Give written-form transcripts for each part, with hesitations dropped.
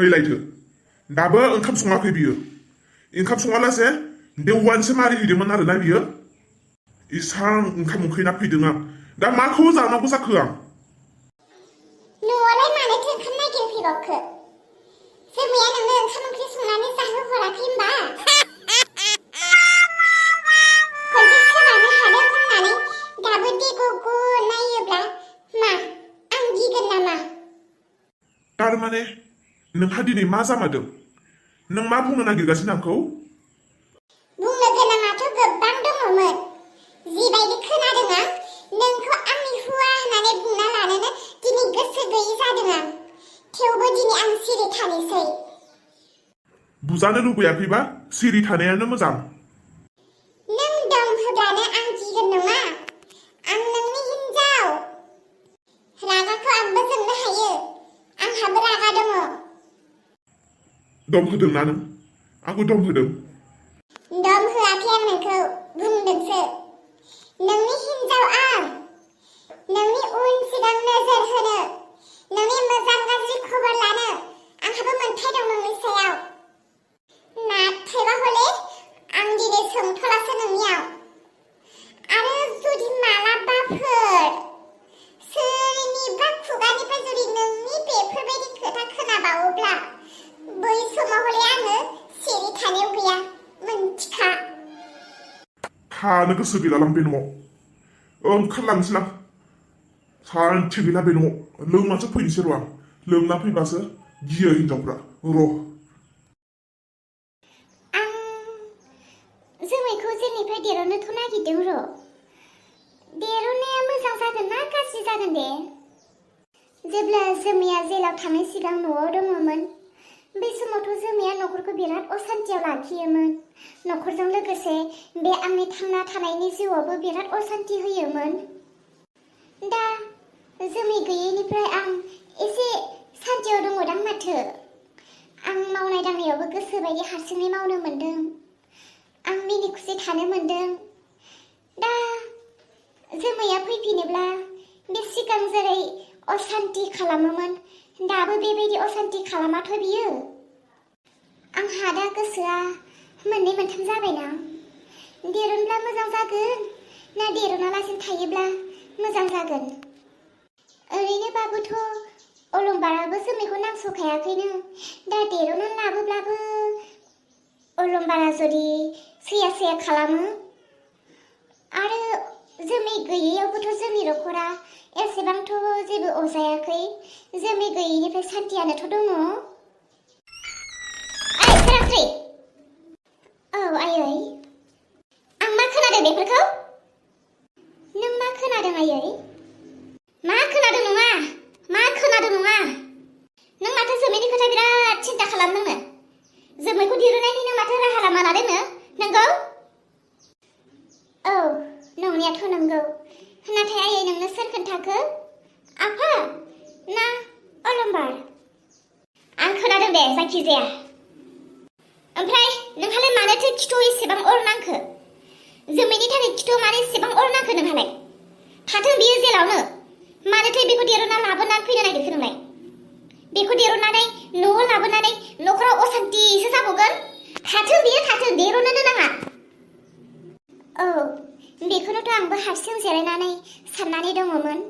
हैलायदो दाबो ओंखाम सङाखै बियो ओंखाम सङालासे देवानसो मारिहैदोंमोन आरोना बियो इसां ओंखाम उखैना फैदों आं दा माखौ जानांगौ जाखो आं न'आवलाय मानोथो ओंखाम नागिरफैबावखो जोमैया नोंनो ओंखाम ओंख्रि संनानै जाहोहराखै होमबा खनसे सोरानो हादों होननानै दाबो देग'ग' नायोब्ला मा आं गिगोन नामा तारमाने नोंहा दिनै मा जामारदों नों मा बुंनो नागिरगासिनो आंखौ बुंनो गोनाङाथ' गोबां दङमोन जिबायदि खोनादों आं नोंखौ आंनि हुवा होननानै बुंना लानोनो दिनै गोसो गैयै जादों आं थेवबो दिनै आं सिरि थानोसै बुजानो लुबैयाखैबा सिरि थानायानो मोजां नों दम होब्लानो आं गिगोन नङा आं नोंनि हिनजाव रागाखौ आंबो जोंनो हायो आंहाबो रागा दङ दम होदोंना नों आंखौ दम होदों दम होआखै आं नोंखौ बुंदोंसो नोंनि हिनजाव आं नोंनि उन सिगां नोजोर होनो नोंनि मोजां गाज्रि खबर लानो आंहाबो मोन्थाय दं नोंनि सायाव नाथायबा हले आं दिनै सोंथलासो नोंनियाव आरो जुदि मालाबाफोर सोरनिबा खुगानिफ्राय जुदि नोंनि बेफोरबायदि खोथा खोनाबावोब्ला बै समाव हले आङो सिरि थानायाव गैया मोनथिखा थानो गोसो गैलालां बे न'आव ओंखारलांसैलां सान्थि गैला बे न'आव लोंनासो फैनोसै र' आं लोंना फैबासो गियो हिनजावफ्रा र' आं जोमैखौ जेनिफ्राय देरनोथ' नागिरदों र' देरनाया मोजां जागोन ना गाज्रि जागोन दे जेब्ला जोमैया जेलाव थांनाय सिगां न'आव दङमोन बे समावथ' जोमैया न'खरखौ बिराद असान्थियाव लाखियोमोन न'खरजों लोगोसे बे आंनि थांना थानायनि जिउआवबो बिराद असान्थि होयोमोन दा जोमै गैयैनिफ्राय आं एसे सान्थियाव दङदां माथो आं मावनाय दांनायावबो गोसो बायदि हारसिङै मावनो मोन्दों आं मिनि खुसि थानो मोन्दों दा जोमैया फैफिनोब्ला बे सिगां जेरै असान्थि खालामोमोन दाबो बेबायदि असान्थि खालामाथ' बियो आंहा दा गोसोआ मोननै मोनथाम जाबायना देरनब्ला मोजां जागोन ना देरनालासिनो थायोब्ला मोजां जागोन ओरैनोबाबोथ' अलंबाराबो जोमैखौ नांस'खायाखैनो दा देरनानै लाबोब्लाबो अलंबारा जुदि सैया सैया खालामो आरो जोमै गैयैयावबोथ' जोंनि न'खरा एसेबांथ' जेबो अरजायाखै जोमै गैयैनिफ्राय सान्थियानोथ' दङ ओइ सोरांस्रि औ आयै आं मा खोनादों बेफोरखौ नों मा खोनादों आयै मा खोनादों नङा मा खोनादों नङा नों माथो जोमैनि खोथा बिराद सिन्था खालामदोंनो जोमैखौ दिरुनायनि नों माथो राहा लामा लादोंनो नंगौ औ नंनायाथ' नंगौ नाथाय आयै नोंनो सोर खोन्थाखो आफा ना अलंबार आं खोनादों दे जायखिजाया ओमफ्राय नोंहालाय मानोथो खिथुआव एसेबां अर नांखो जोमैनि थाखाय खिथुआव मानो एसेबां अर नांखो नोंहालाय थाथों बियो जेलावनो मानोथो बेखौ देरना लाबोनानै फैनो नागिरखो नोंलाय बेखौ देरनानै न'आव लाबोनानै न'खराव असान्थिसो जाबावगोन थाथों बियो थाथों देरनोनो नाङा औ बेखौनोथ' आंबो हारसिं जिरायनानै साननानै दङमोन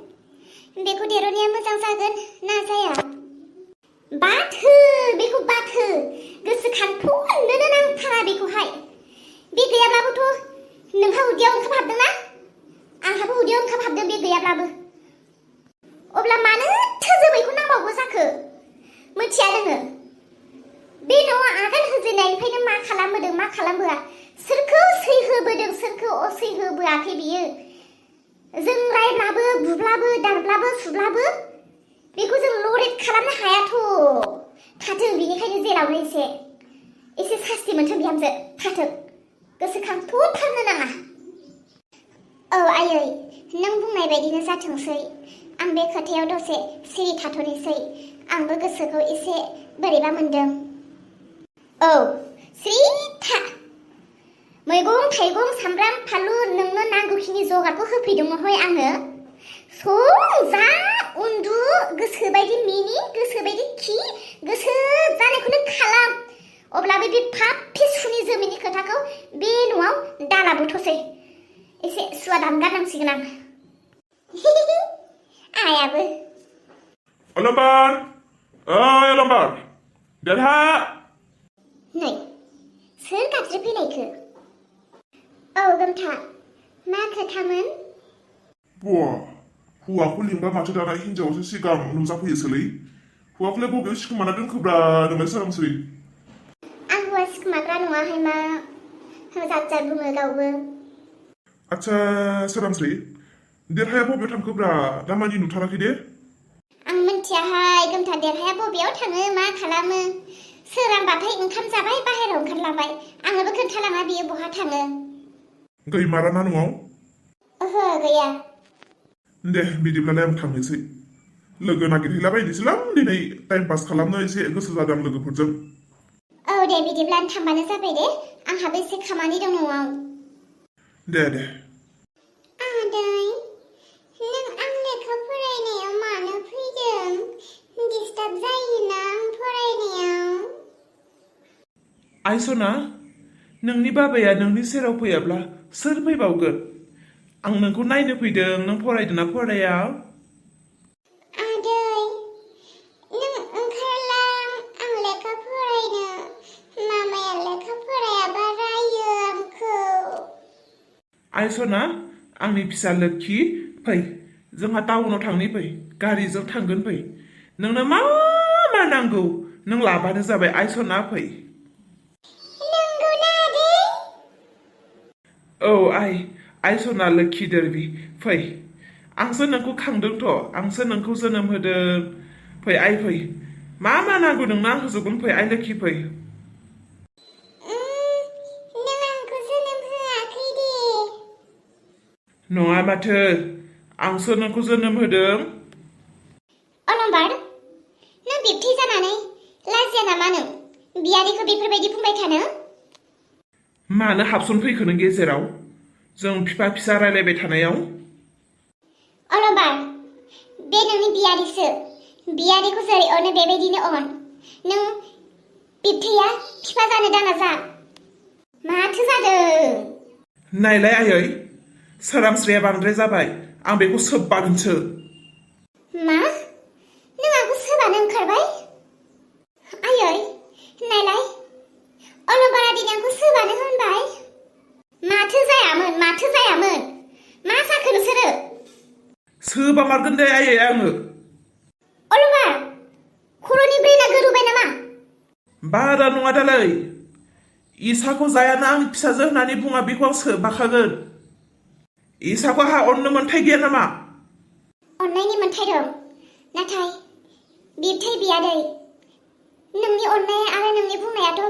बेखौ देरनाया मोजां जागोन ना जाया बाथो बेखौ बाथो गोसोखांथ'नोनो नांथारा बेखौहाय बे गैयाब्लाबोथ' नोंहा उदैयाव ओंखाम हाबदोंना आंहाबो उदैयाव ओंखाम हाबदों बे गैयाब्लाबो अब्ला मानोथो जोमैखौ नांबावगौ जाखो मिथिया नोङो बे न'आव आगान होजेननायनिफ्रायनो मा खालामबोदों मा खालामबोआ सोरखौ सैहोबोदों सोरखौ असैहोबोआखै बियो जों रायब्लाबो बुब्लाबो दानब्लाबो सुब्लाबो बेखौ जों लरेट खालामनो हायाथ' थाथों बिनिखायनो जेलावनो एसे सास्ति मोनथों बिहामजो थाथों गोसोखांथ'थारनो नाङा औ आयै नों बुंनाय बायदिनो जाथोंसै आं बे खोथायाव दसे सिरि थाथ'नोसै आंबो गोसोखौ एसे बोरैबा मोनदों औ सिरि था मैगं थाइगं सामब्राम फानलु नोंनो नांगौखिनि जगारखौ होफैदोंमोन आङो सं जा उन्दु गोसोबायदि मिनि गोसोबायदि खि गोसो जा अब्लाबो बे फाफि सुनि जोमैनि खोथाखौ बे न'आव दालाबोथ'सै एसे सुवा दानगारनांसिगोन आं आयाबो अलम्बार ओइ अलम्बार देरहा नै सोर गाबज्रि फैनायखो औ गोमथा मा खोथामोन बुवा हौवाखौ लिंबा माथो दाना हिनजावासो सिगां नुजाफैयोसोलै हौवाखौलाय बबेयाव सिखोमाना दोनखोब्रा नोंलाय सोरांस्रि आं हौवा सिखोमाग्रा नङाहाय मा जात जात बुङो गावबो आच्छा सोरांस्रि देरहाया बबेयाव थांखोब्रा दामानि नुथाराखै दे आं मिन्थियाहाय गोमथा देरहाया बबेयाव थाङो मा खालामो सोरांबाथाय ओंखाम जाबाय बाहेरायाव ओंखारलांबाय आंनोबो खोन्थालाङा बियो बहा थाङो गैमाराना न'आव ओहो गैया दे बिदिब्लालाय आं थांनोसै लोगो नागिरहैलाबायनोसैलां दिनै टाइम पास खालामनो एसे गोसो जादों लोगोफोरजों औ दे बिदिब्ला थांबानो जाबाय दे आंहाबो एसे खामानि दं न'आव दे आदै नों आं लेखा फरायनायाव मानो फैदों डिस्टार्ब जायोना आं फरायनायाव आइ सना नोंनि बाबाया नोंनि सेराव फैयाब्ला सोर फैबावगोन आं नोंखौ नायनो फैदों नों फरायदोंना फराया आदै नों ओंखारलां आं लेखा फरायनो मामाया लेखा फरायाबा रायो आंखौ आइ सना आंनि फिसा लोक्षि फै जोंहा टाउनाव थांनि फै गारिजों थांगोन फै नोंनो मा मा नांगौ नों लाबानो जाबाय आइ सना फै नंगौना आदै औ आइ सना लोक्षि देरबि फै आंसो नोंखौ खांदोंथ' आंसो नोंखौ जोनोम होदों फै आइ फै मा नांगौ नोंनो आं होजोबगोन फै आइ लोक्षि फै नों आंखौ जोनोम होआखै दे नङा माथो आंसो नोंखौ जोनोम होदों अलम्बार नों बिब्दि जानानै लाजिया नामा नों बियादैखौ बेफोरबायदि बुंबाय थानो मानो हाबसन फैखो नों गेजेराव जों फिफा फिसा रायलायबाय थानायाव अलम्बार बे नोंनि बियादैसो बियादैखौ जेरै अनो बेबायदिनो अन नों बिब्थैया फिफा जानो दाङा जा माथो जादों नायलाय आयै सोरांस्रिया बांद्राय जाबाय आं बेखौ सोबबागोनसो मा नों आंखौ सोबानो ओंखारबाय आयै नायलाय अलम्बारा दिनै आंखौ सोबानो होनबाय माथो जायामोन मा जाखो नोंसोरो सोबा मारगोन दे आयै आङो अलम्बार खर'नि ब्रेना गोरोबाय नामा बारा नङा दालै इसाखौ जायाना आंनि फिसाजो होननानै बुङा बेखौ आं सोबाखागोन इसाखौ आंहा अननो मोन्थाय गैया नामा अननायनि मोन्थाय दं नाथाय बिबथै बियादै नोंनि अननाय आरो नोंनि बुंनायाथ'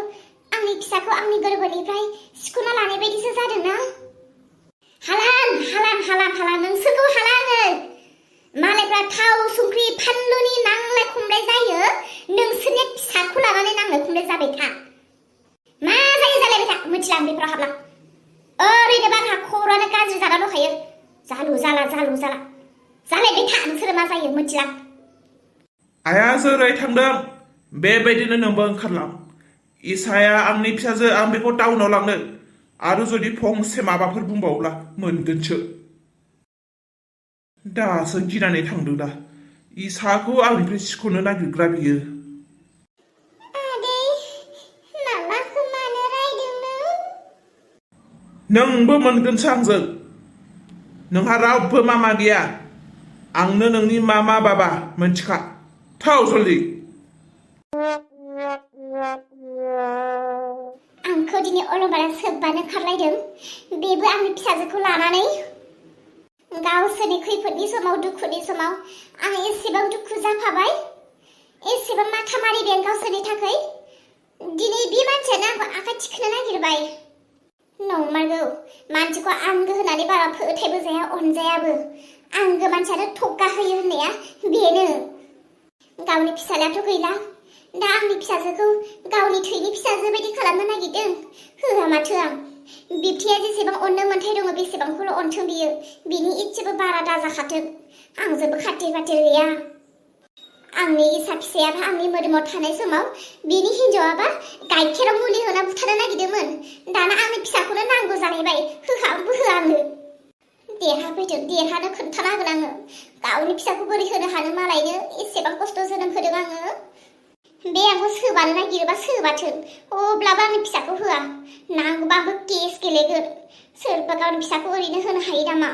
आंनि फिसाखौ आंनि गोरबोनिफ्राय सिख'ना लानाय बायदिसो जादोंना हाला नोंसोरखौ हाला आङो मालायफ्रा थाव संख्रि फानलुनि नांलाय खमलाय जायो नोंसोरनि फिसाखौ लानानै नांलाय खमलाय जाबाय था मा जायो जालायबाय था मिथिला आं बेफोराव हाबला ओरैनोबा आंहा खर'आनो गाज्रि जाना दंखायो जालु जाला जालायबाय था नोंसोरो मा जायो मिथिला आइया जेरै थांदों बेबायदिनो नोंबो ओंखारलां इसाया आंनि फिसाजो आं बेखौ टाउनाव लांनो आरो जुदि फंसे माबाफोर बुंबावब्ला मोनगोनसो दासो गिनानै थांदों दा इसाखौ आंनिफ्राय सिख'नो नागिरग्रा बियो आदै मामाखौ मानो रायदों नोंबो मोनगोनसो आंजों नोंहा रावबो मामा गैया आंनो नोंनि मामा बाबा मोनथिखा थाव जल्दि आंखौ दिनै अलम्बारा सोबबानो खारलायदों बेबो आंनि फिसाजोखौ लानानै गावसोरनि खैफोदनि समाव दुखुनि समाव आं एसेबां दुखु जाफाबाय एसेबां माथा मारिबाय आं गावसोरनि थाखाय दिनै बे मानसियानो आंखौ आखाइ थिखोनो नागिरबाय नंमारगौ मानसिखौ आंगो होननानै बारा फोथायबो जाया अनजायाबो आंगो मानसियानो थग्गा होयो होननाया बेनो गावनि फिसालायाथ' गैला दा आंनि फिसाजोखौ गावनि थैनि फिसाजो बायदि खालामनो नागिरदों होआ माथो आं बिबथैया जेसेबां अननो मोन्थाय दङ बेसेबांखौल' अनथों बियो बिनि इसेबो बारा दाजाखाथों आंजोंबो खाथिर बाथिर गैया आंनि इसा फिसायाबा आंनि मोदोमाव थानाय समाव बिनि हिन्जावाबा गाइखेराव मुलि होना बुथारनो नागिरदोंमोन। दाना आंनि फिसाखौनो नांगौ जानायबाय होखाबो होआ आंनो। देरहाफैथों, देरहानो खोन्थाना होगोन आङो। गावनि फिसाखौ बोरै होनो हानो मालायनो, एसेबां खस्थ' जोनोम होदों आङो। बे आंखौ सोबानो नागिरोबा सोबाथों, अब्लाबो आंनि फिसाखौ होआ। नांगौबा आंबो केस गेलेगोन। सोरबा गावनि फिसाखौ ओरैनो होनो हायो नामा?